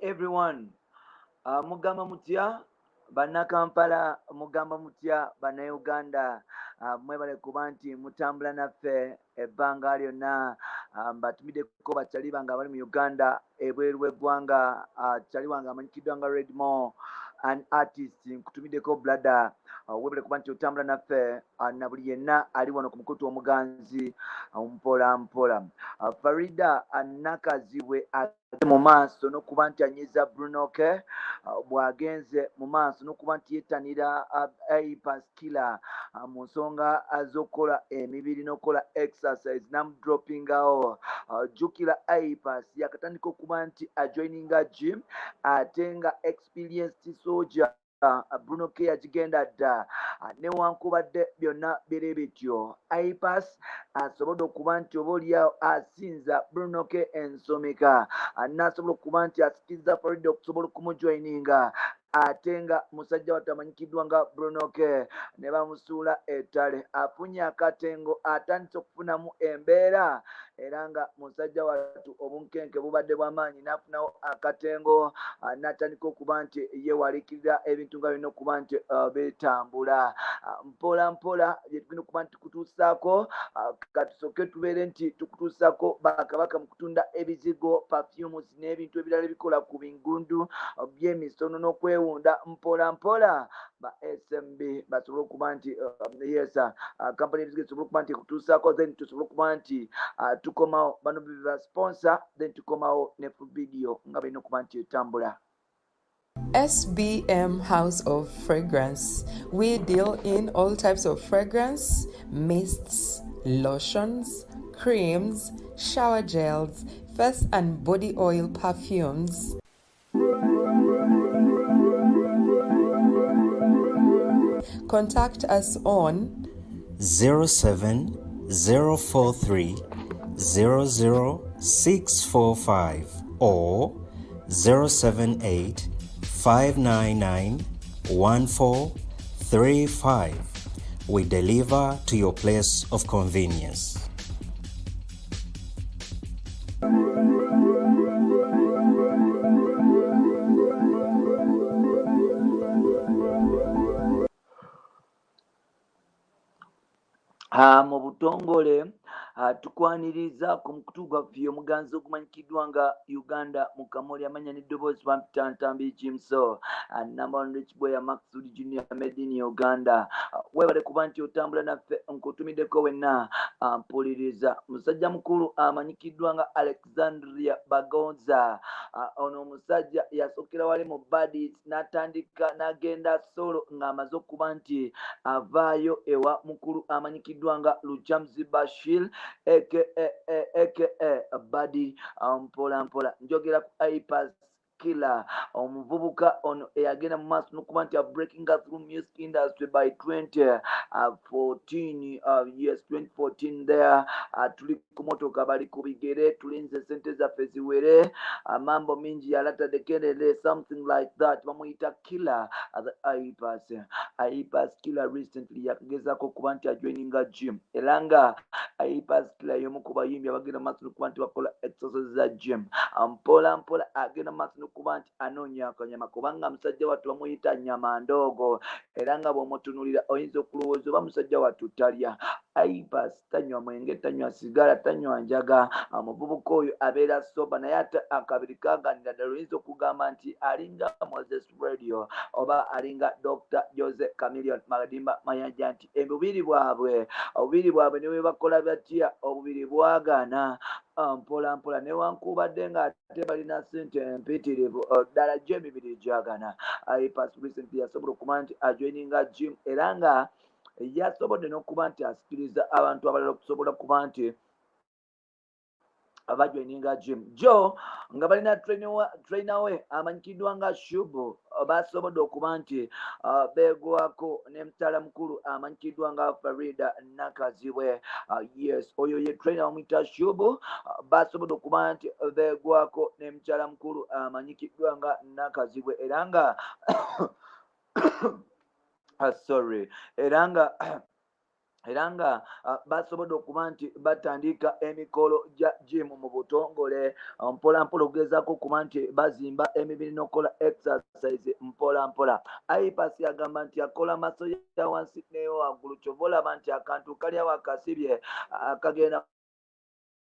Everyone. Mugamba mutya bannakampala, mugamba mutya bannayuganda? Mwebale kuba nti mutambula naffe ebbanga lyonna. Mbatumiddeko bakyali bange abali mu Uganda, ebweru w'eggwanga. Kyali wange amanyikiddwa nga Redmore, an artist, nkutumiddeko blada. Webale kuba nti otambula naffe, na buli yenna ali wano ku mukutu omuganzi, mpola mpola. Farida Nakazibwe mu maaso n'okuba nti anyiza Bruno K, bw'agenze mu maaso n'okuba nti yettanira Ipas Killer mu nsonga z'okukola emibiri n'okukola exercise n'amudropingawo. Jjukira Ipas yakatandika okuba nti ajoininga gym, ate nga experienced soldier Bruno K yagigenda dda. Newankubadde byonna biri bityo, Ipas asobodde okuba nti oba oliawo asinza Bruno K ensomeka, n'asobola okuba nti asikiriza Farida okusobola okumujoininga, ate nga musajja wattu amanyikiddwa nga Bruno K ne bamusuula ettale. Afunye akatengo, atandise okufunamu embeera, era nga musajja wattu obunkenke bubadde bw'amaanyi, n'afunawo akatengo, n'atandika okuba nti yeewaliikirira ebintu nga birina okuba nti bitambula mpola mpola. Bye tugenda okuba nti tukutuusaako, katusooke tubeere nti tukutuusaako bakabaka mu kutunda ebizigo, perfumes n'ebintu ebirala ebikola ku bingundu by'emisono n'okwewunda mpola mpola. Ba SMB basobole okuba nti yes, company ebizigo esobole okuba nti ekutuusaako, then tusobole okuba nti tukomawo. Bano be ba sponsor, then tukomawo ne full video nga balina okuba nti etambula. SBM House of Fragrance. We deal in all types of fragrance, mists, lotions, creams, shower gels, face and body oil, perfumes. Contact us on 07043 00645 or 078 599 1435. We deliver to your place of convenience. Mu butongole, tukwaniriza ku mukutu gwaffe omuganzi ogumanyikiddwa nga Uganda mu Kamoli. Amanya n'eddoboozi bampita Ntambi Jimso, number one rich boy, Maxud Junior, made in Uganda. Weebale kuba nti otambula naffe, nkutumiddeko wenna mpuliriza. Musajja mukulu amanyikiddwa nga Alexandria Bagonza, ono omusajja yasookera wali mu Baddies n'atandika n'agenda solo ng'amaze okuba nti avaayo ewa mukulu amanyikiddwa nga Lujamzi Bashir aka aka Badi. Mpola mpola njogera ku Ipas Killer, omuvubuka ono eyagenda mu maaso n'okuba nti breaking through music industry by 2014, yes, 2014 there. Tuli ku motoka, bali ku bigere, tulinze sente zaffe ziwere, mambo mingi yalatadde kerere, something like that. Bamuyita Killer, the Ipas, Ipas Killer. Recently yakagezaako okuba nti ajoininga gym, era nga Ipas Killer y'omu ku bayimbi abagenda mu maaso n'okuba nti bakola exercise za gym. Mpola mpola agenda mu maaso n'okuba nti anoonya akanyama, kubanga musajja wattu bamuyita nyama ndoogo, era nga bw'omutunuulira oyinza okulowooza oba musajja wattu talya. Ipas tanywa mwenge, tanywa sigala, tanywa njaga. Omuvubuka oyo abeera sober, naye ate akabiri kaganira ddala, oyinza okugamba nti alinga Moses Radio oba alinga Dr Jose Chameleone Madimba Mayanja, nti obubiri bwabwe, obubiri bwabwe ne bwe bakola batya, obubiri bwagaana. Mpola mpola, newankubadde nga ate balina ssente empitirivu, ddala gyo emibiri gyagana. Ipas recently yasobola okuba nti ajoininga gym, era nga yasobodde n'okuba nti asikiriza abantu abalala okusobola kuba nti bajoininga gym jo, nga balina trainer we amanyikiddwa nga Shubu. Basobodde okuba nti beegwako ne mukyala mukulu amanyikiddwa nga Farida Nakazibwe. Yes, oyo ye trainer, bamuyita Shubu. Basobodde okuba nti beegwako ne mukyala mukulu amanyikiddwa nga Nakazibwe, era nga sorry, era nga Era nga basobodde okuba nti batandika emikolo gya jimu mu butongole mpola mpola, okugezaako okuba nti bazimba emibiri n'okukola exercise mpola mpola. Ipas agamba nti akola maso ya wansi neyo waggulu, kyova olaba nti akantu kali awo akasibye kagenda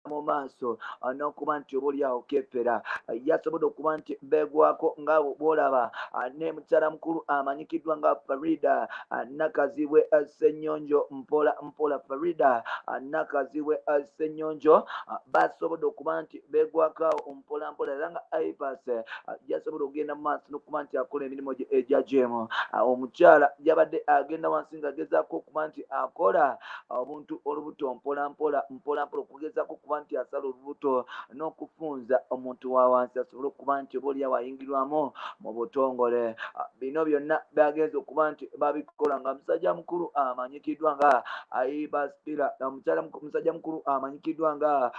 mu maaso n'okuba nti oba oliawo kefera. Yasobodde okuba nti beegwako nga bwolaba ne mukyala mukulu amanyikiddwa nga Farida Nakazibwe Ssenyonjo. Mpola mpola Farida Nakazibwe Ssenyonjo basobodde okuba nti beegwako awo mpola mpola, era nga Ipas yasobodde okugenda mu maaso n'okuba nti akola emirimu gye egya jimu. Omukyala yabadde agenda wansi ng'agezaako okuba nti akola obuntu olubuto mpola mpola mpola mpola, okugezaako okuba nti asala olubuto n'okufunza omuntu wa wansi asobole okuba nti oba oliawo ayingirwamu mu butongole. Bino byonna bagenza okuba nti babikola nga musajja mukulu amanyikiddwa nga Aibaspira, musajja mukulu amanyikiddwa nga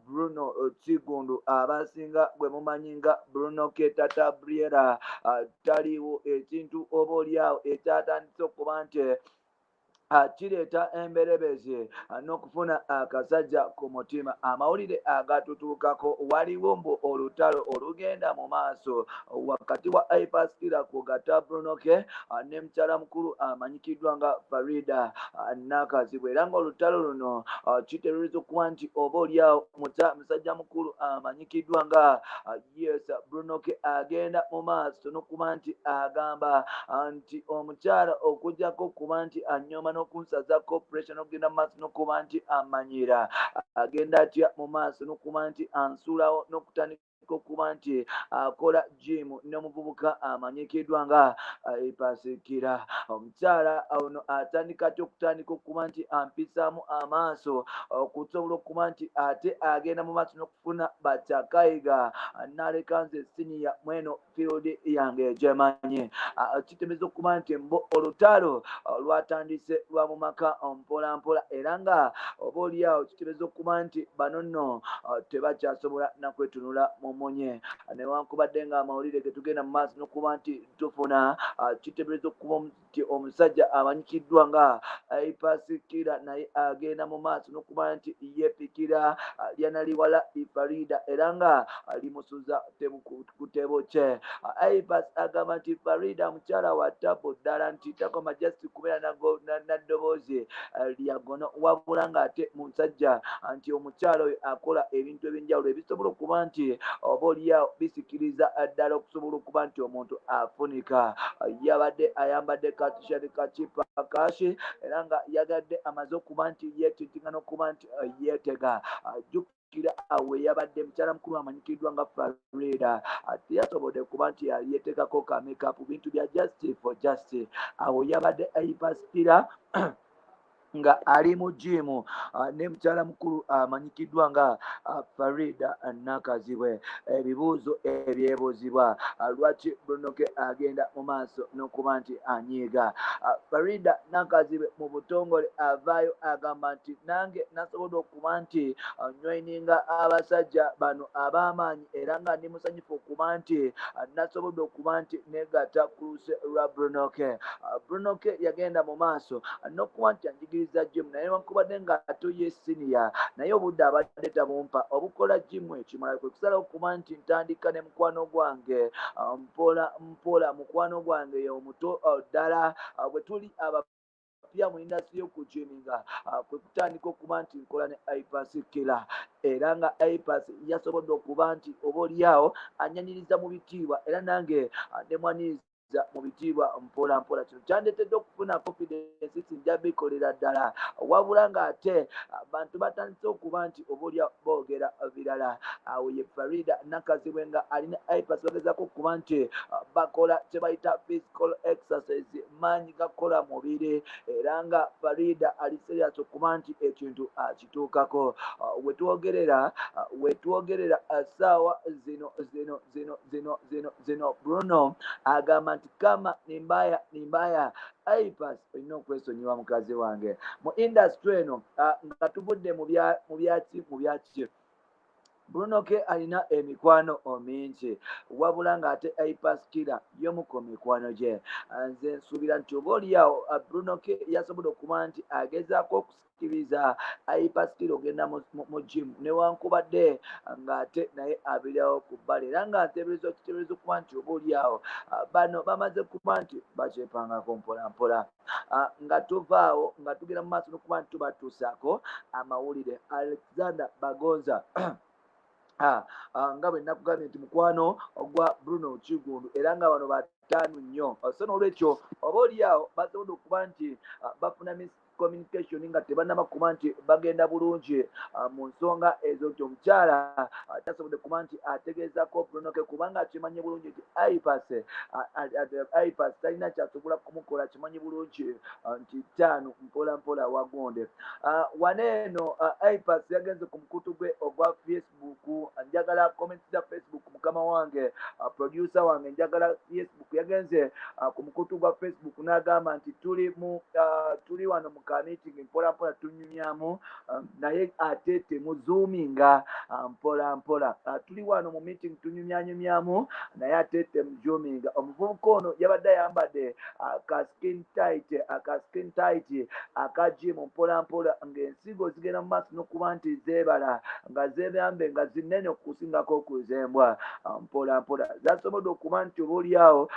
Bruno Kigundu, abasinga gwe mumanyi nga Bruno Ketata Briera taliiwo. Ekintu oba oliawo ekyatandise okuba nti kireeta emberebezi n'okufuna akasajja ku mutima, amawulire agatutuukako, waliwo mbu olutalo olugenda mu maaso wakati wa Ipaskira kugatta Bruno K ne mukyala mukulu amanyikiddwa nga Farida Nakazibwe, era nga olutalo luno kiteebereza okuba nti oba oliawo musajja mukulu amanyikiddwa nga yes Bruno K agenda mu maaso n'okuba nti agamba nti omukyala okujjako okuba nti anyooma n'okunsazako pressure n'okugenda mu maaso n'okuba nti amanyira, agenda atya mu maaso n'okuba nti ansuulawo n'okutandika okuba nti akola jimu n'omuvubuka amanyikiddwa nga Ipasikira. Omukyala ono atandika atya okutandika okuba nti ampisaamu amaaso okusobola okuba nti ate agenda mu maaso n'okufuna bakyakayiga, n'aleka nze siniya mweno field yange gyemanyi? Kitemeza okuba nti mbo olutalo lwatandise lwa mu maka mpola mpola, era nga oba oliawo kitemeza okuba nti bano nno tebakyasobola nakwetunula mu munye, newankubadde nga amawulire getugenda mu maaso n'okuba nti tufuna kitebereza okuba nti omusajja amanyikiddwa nga Ipasikira naye agenda mu maaso n'okuba nti yeepikira lyanaliwala Farida, era nga limusuza kutebo kye. Ipas agamba nti Farida mukyala wa tabu ddala, nti takoma just kubeera na ddoboozi lyagono, wabula ng'ate musajja nti omukyala oyo akola ebintu ebyenjawulo ebisobola okuba nti oba oliawo bisikiriza ddala okusobola okuba nti omuntu afunika. Yabadde ayambadde katishati kakipa kashi, era nga yagadde amaze okuba nti yeetintinga n'okuba nti yeetega. Jjukira awo yabadde mukyala mukulu amanyikiddwa nga Farida teyasobodde kuba nti yeetekako ka makeup, bintu bya just for just. Awo yabadde Ipasikira nga ali mu jimu ne mukyala mukulu amanyikiddwa nga Farida Nakazibwe. Ebibuuzo ebyebuuzibwa, lwaki Bruno K agenda mu maaso n'okuba nti anyiiga Farida Nakazibwe? Mu butongole avaayo agamba nti nange nasobodde okuba nti njoininga abasajja bano ab'amaanyi, era nga ndi musanyufu okuba nti nasobodde okuba nti negatta ku luse lwa Bruno K. Bruno K yagenda mu maaso n'okuba nti anjigiriza jimu, naye wankubadde nga ate ye siniya, naye obudde abadde tabumpa obukola jimu. Ekimala kwe kusalawo okuba nti ntandika ne mukwano gwange mpola mpola. Mukwano gwange ye omuto ddala bwe tuli abapya mu industry y'okujiminga, kwe kutandika okuba nti nkola ne Ipas Killer, era nga Ipas yasobodde okuba nti oba oliawo anyaniriza mu bitiibwa, era nange ne mwaniriza mu bitiibwa mpola mpola. Kino kyandetedde okufuna confidence nti nja bikolera ddala, wabula ng'ate abantu batandise okuba nti oba olya boogera birala. Awo ye Farida Nakazibwe nga alina Ipas, bagezaako okuba nti bakola kye bayita physical exercise, maanyi gakola mubiri, era nga Farida ali serious okuba nti ekintu akituukako. Wetwogerera saawa zino zino zino zino zino zino, Bruno agamba nti kama ni mbaya ni mbaya, Ipas olina okwesonyiwa mukazi wange mu industry eno. Nga tuvudde mu byaki Bruno K alina emikwano mingi, wabula ng'ate A Pass Killer y'omu ku mikwano gye. Nze nsuubira nti oba oliawo Bruno K yasobodde okuba nti agezaako okusikiriza A Pass Killer ogenda mu gym, newankubadde ng'ate naye abeerawo ku bbali, era nga nteebereza okiteebereza okuba nti oba oliawo bano bamaze kuba nti bakyepangako mpola mpola. Nga tuvaawo nga tugenda mu maaso n'okuba nti tubatuusaako amawulire, Alexander Bagonza, nga bwe nakugambye nti mukwano ogwa Bruno Kigundu, era nga bano bataano nnyo. So n'olwekyo oba oliawo basobodde okuba nti bafuna communication nga tebannaba kuba nti bagenda bulungi mu nsonga ezo, nti omukyala tasobodde kuba nti ategeezako Bruno K, kubanga akimanyi bulungi nti A Pass talina kyasobola kumukola. Kimanyi bulungi nti ttaano mpola mpola wagonde. Wano eno A Pass yagenze ku mukutu gwe ogwa Facebook. Njagala comments za Facebook, mukama wange, producer wange, njagala Facebook. Yagenze ku mukutu gwa Facebook n'agamba nti tuli wano mu ka meeting, mpola mpola tunyumyamu, naye ate temuzuuminga. Mpola mpola tuli wano mu meeting, tunyumyanyumyamu, naye ate temuzuuminga. Omuvubuka ono yabadde ayambadde ka skin tight, ka skin tight aka gym. Mpola mpola ng'ensigo zigenda mu maaso n'okuba nti zeebala, nga zeebambe, nga zinene okusingako okuzembwa. Mpola mpola zasobodde okuba nti oba oliawo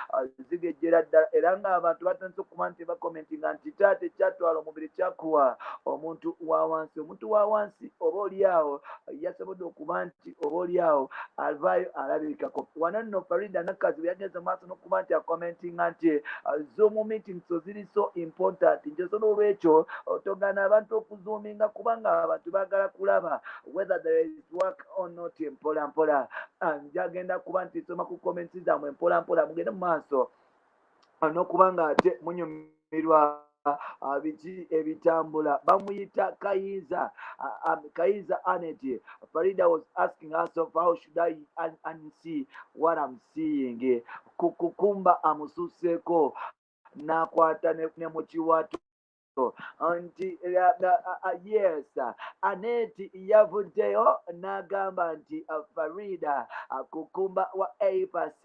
zigejjera ddala, era ng'abantu batandise okuba nti bakomentinga nti taata ekyatwala omubiri kyakuwa omuntu wa wansi. Omuntu wa wansi oba oliawo yasobodde okuba nti oba oliawo avaayo alabikako. Wano nno Farida Nakazi bwe yagenze maaso n'okuba nti akomentinga nti Zoom meetings ziri so important, nti so n'olwekyo togaana abantu okuzuuminga, kubanga abantu baagala kulaba whether there is work or not. Mpola mpola njagenda kuba nti soma ku comments zammwe. Mpola mpola mugende mu maaso n'okuba nga ate munyumirwa biki ebitambula. Bamuyita Kayinza, Kayinza Anet. Farida was asking herself, "How should I unsee what I'm seeing?" Kukumba amususeeko n'akwata ne mu kiwato nti yes, Aneti yavuddeyo n'agamba nti Farida kukumba wa A Pass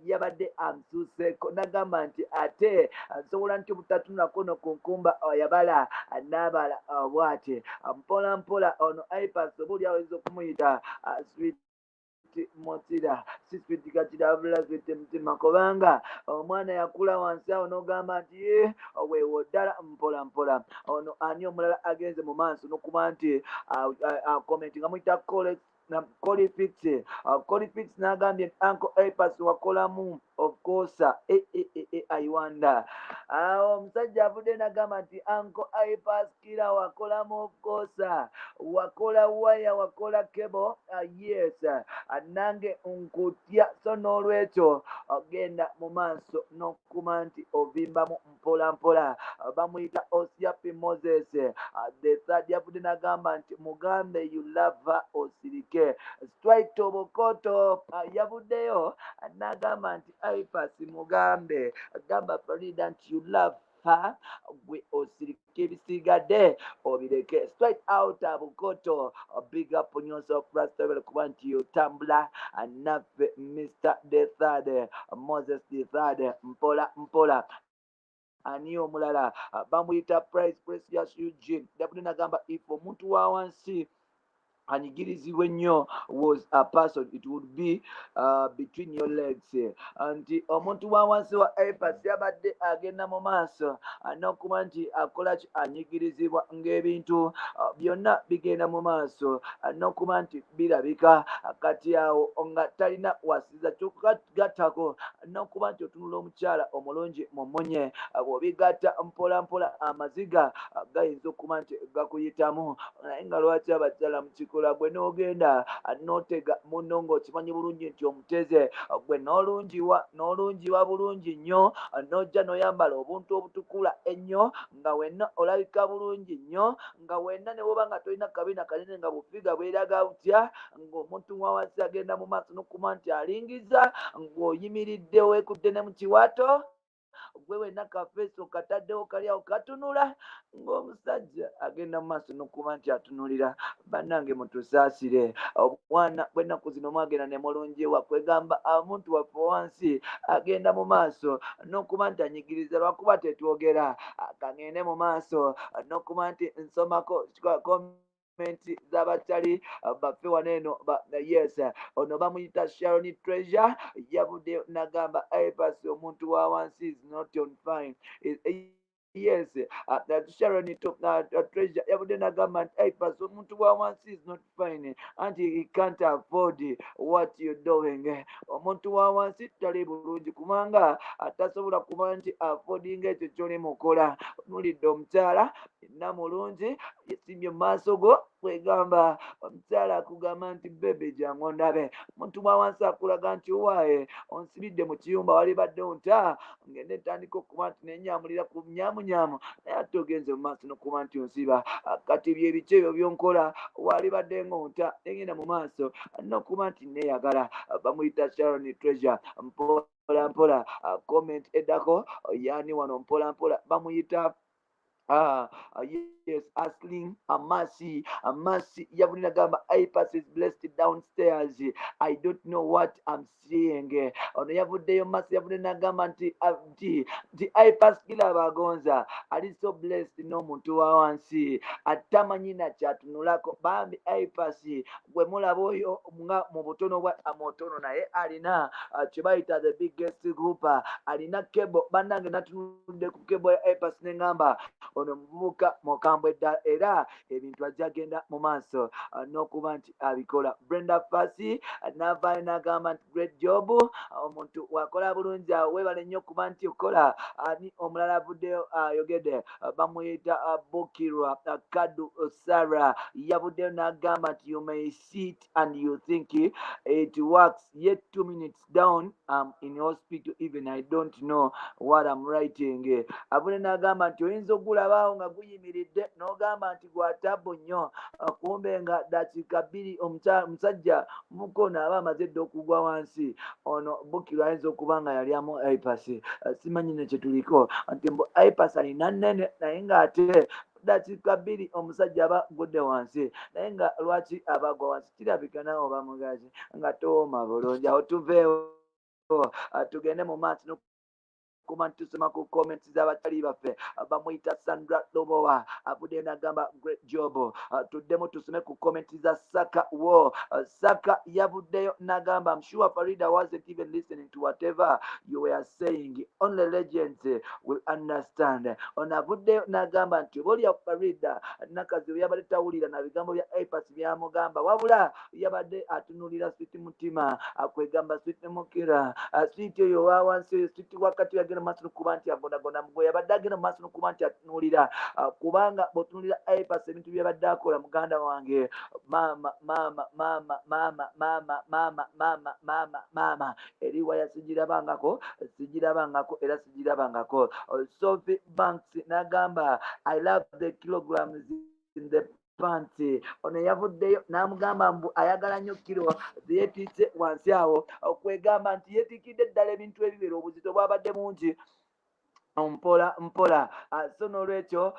yabadde amusuuseeko, n'agamba nti ate nsobola nti obutatunulako no ku nkumba yabala n'abala bw'ati mpola mpola. Ono A Pass oba oli ayinza okumuyita sweet mutira, si sweet kakirabula, sweet mutima, kubanga omwana yakula wansi awo n'ogamba nti ye weewo ddala. Mpola mpola ono ani omulala agenze mu maaso n'okuba nti comment nga muyita Colifix. Colifix n'agambye, "Uncle A Pass wakolamu of course." I wonder. Omusajja avudde n'agamba nti Uncle A Pass Killer wakolamu of course, wakola waya, wakola cable. Yes, nange nkutya. So n'olwekyo genda mu maaso n'okuma nti ovimbamu mpola mpola. Bamuyita Osiapi Moses the third, yavudde n'agamba nti mugambe you love her, osirike. Straight Obokoto yavuddeyo n'agamba nti A Pass mugambe, gamba Farida nti you love her, gwe osirike, ebisigadde obireke. Straight out Bukoto, big up on yourself, Rasta, kuba nti otambula naffe. Mr the third, Moses the third, mpola mpola. Ani omulala? Bamuyita Price Precious Eugene, yavudde nagamba if omuntu wa wansi anyigirizibwa ennyo was a person, it would be between your legs. Nti omuntu wa wansi wa A Pass yabadde agenda mu maaso n'okuba nti akola ki, anyigirizibwa, ng'ebintu byonna bigenda mu maaso n'okuba nti birabika kati awo nga talina wasiza. Kyokgattako n'okuba nti otunula omukyala omulungi mumunye, bw'obigatta mpola mpola amaziga gayinza okuba nti gakuyitamu. Naye nga lwaki abakyala mukikola? Gwe n'ogenda n'otega munno ng'okimanyi bulungi nti omuteze, gwe n'olungiwa, n'olungiwa bulungi nnyo, n'ojja n'oyambala obuntu obutukula ennyo, nga wenna olabika bulungi nnyo, nga wenna ne bwoba nga tolina kabina kanene, nga bufiga bweraga butya, ng'omuntu wa wansi agenda mu maaso n'okuba nti alingiza ng'oyimiridde weekudde ne mu kiwato. Gwe wenna kafeesi okataddewo kali awo katunula ng'omusajja agenda mu maaso n'okuba nti atunulira. Bannange mutusaasire, obwana bw'ennaku zino mwagenda ne mulungiwa. Kwegamba omuntu waffe wansi agenda mu maaso n'okuba nti anyigiriza lwakuba tetwogera. Kangende mu maaso n'okuba nti nsomako comment z'abatali baffe wano eno. Yes, ono bamuyita Sharon Treasure, yavudde nagamba A Pass omuntu wa wansi is not on fine. Yes, Sharon Treasure yavudde nagamba nti A Pass omuntu wa wansi is not fine, anti he can't afford what you doing. Omuntu wa wansi tali bulungi kubanga tasobola kuba nti affordinga ekyo kyoli mukola. Nulidde omukyala yenna mulungi, yesimbye mu maaso go. Kwegamba omukyala akugamba nti, "Baby, jangu ondabe." Omuntu wa wansi akulaga nti, "Waaye onsibidde mu kiyumba, wali badde onta ngende ntandika okuba nti nenyamulira ku nyamunyamu, naye ate ogenze mu maaso nokuba nti onsiba. Kati byebiki ebyo byonkola? Wali badde ngaonta negenda mu maaso nokuba nti neeyagala." Bamuyita Sharon Treasure. Mpola mpola, comment eddako yani wano, mpola mpola bamuyita, yes, Asling Amasi. Amasi yavulina gamba, "A Pass is blessed downstairs. I don't know what I'm seeing." Ono yavuddeyo Masi, yavudde nagamba nti A Pass Killer Bagonza ali so blessed n'omuntu wa wansi atamanyi nakyatunulako. Bambi A Pass gwe mulaba oyo nga mu butono bwa mutono, naye alina kye bayita the biggest group, alina kebo. Bannange, natunudde ku kebo ya A Pass neŋŋamba ono muvubuka mukambwe ddala, era ebintu ajja genda mu maaso n'okuba nti abikola. Brenda Fasi n'avaayo n'agamba nti, "Great job, omuntu wakola bulungi awo, weebale nnyo okuba nti okola." Ani omulala avuddeyo ayogedde? Bamuyita Bukirwa Kadu Sara, yavuddeyo n'agamba nti, "You may sit and you think it works, yet 2 minutes down I'm in hospital, even I don't know what I'm writing." Avudde n'agamba nti oyinza ogulabaawo nga guyimiridde n'ogamba nti gwa tabu nnyo, kumbe nga dakiika 2 omusajja mukono aba amaze dda okugwa wansi. Ono Bukirwa ayinza okuba nga yalyamu A Pass, simanyi nekyetuliko nti mbu A Pass alina nnene, naye ng'ate dakiika 2 omusajja aba gudde wansi. Naye nga lwaki aba agwa wansi? Kirabika naawe oba mugazi nga towooma bulungi. Awo tuveewo, tugende mu maaso kuba nti tusoma ku comments z'abatali baffe. Bamuyita Sandra Lobowa, avuddeyo n'agamba, "Great job." Tuddemu tusome ku comments za Saka wo. Saka yavuddeyo n'agamba, "I'm sure Farida wasn't even listening to whatever you were saying. Only legends will understand." Ono avuddeyo n'agamba nti oba olya Farida Nakazi yabadde tawulira na bigambo bya A Pass byamugamba, wabula yabadde atunulira Sweet Mutima, akwegamba Sweet Mukira, Sweet oyo owa wansi oyo, Sweet wakati yagenda mu maaso nokuba nti agonagona gwe yabadde agenda mu maaso nokuba nti atunuulira. Kubanga bw'otunuulira A Pass ebintu byabadde akola, muganda wange, maama maama maama maama maama maama maama maama maama, eriwaya sigirabangako, sigirabangako era sigirabangako. Sophie Banks n'agamba, "I love the kilograms in the pants." Ono yavuddeyo n'amugamba mbu ayagala nnyo kiro zeyeetiise wansi awo, okwegamba nti yeetiikidde ddala ebintu ebibeera obuzito bwabadde mungi mpola mpola. So n'olwekyo,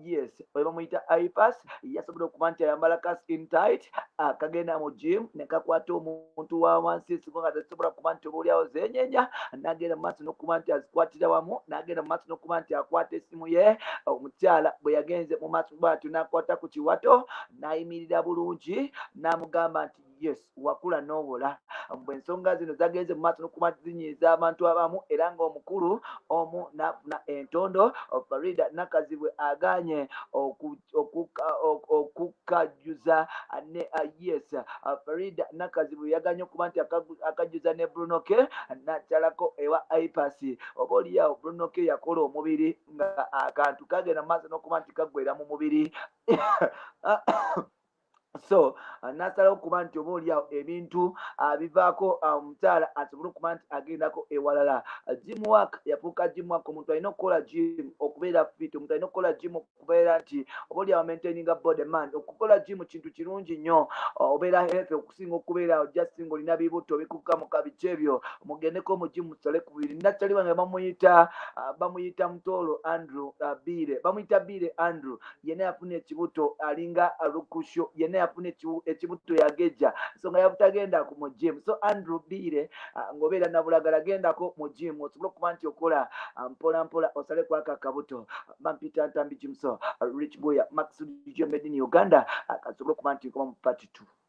yes, oyo bamuyita A Pass yasobola okuba nti ayambala ka skin tight, kagenda mu gym ne kakwata omuntu wa wansi ensigo nga tezisobola kuba nti oba oliawo zenyenya, n'agenda mu maaso n'okuba nti azikwatira wamu, n'agenda mu maaso n'okuba nti akwata essimu ye. Omukyala bwe yagenze mu maaso bwatyo n'akwata ku kiwato n'ayimirira bulungi n'amugamba nti, "Yes, wakula n'owola." Bwe ensonga zino zagenze mu maaso n'okuba nti zinyiiza abantu abamu, era ng'omukulu omu n'afuna entondo. Farida Nakazibwe aganye okukajjuza ne, yes, Farida Nakazibwe yaganye okuba nti akajjuza ne Bruno K nakyalako ewa A Pass. Oba oliawo Bruno K yakola omubiri nga akantu kagenda mu maaso n'okuba nti kaggwera mu mubiri. So nasalawo okuba nti oba oliawo ebintu bivaako, omukyala asobole okuba nti agendako ewalala. Gym work yafuuka gym work. Omuntu alina okukola gym okubeera fit, omuntu alina okukola gym okubeera nti oba oliawo maintaininga body. Man, okukola gym kintu kirungi nnyo, obeera healthy okusinga okubeera just nga olina bibuto bikukamuka. Biki ebyo? Mugendeko mu gym musale ku bubiri. Nakyali wange bamuyita Mutolo Andrew, Biire, bamuyita Biire Andrew. Yenna yafuna ekibuto, alinga lukusho. Yenna yafuna ekibuto, yagejja ensonga yabutagenda ku mu gym. So Andrew Biire, ng'obeera Nabulagala, gendako mu gym osobole okuba nti okola mpola mpola, osale kwaka akabuto. Bampita Ntambi Jimso, Rich Boya, Max DJ, made in Uganda. Kasobole okuba nti nkoma mu part 2.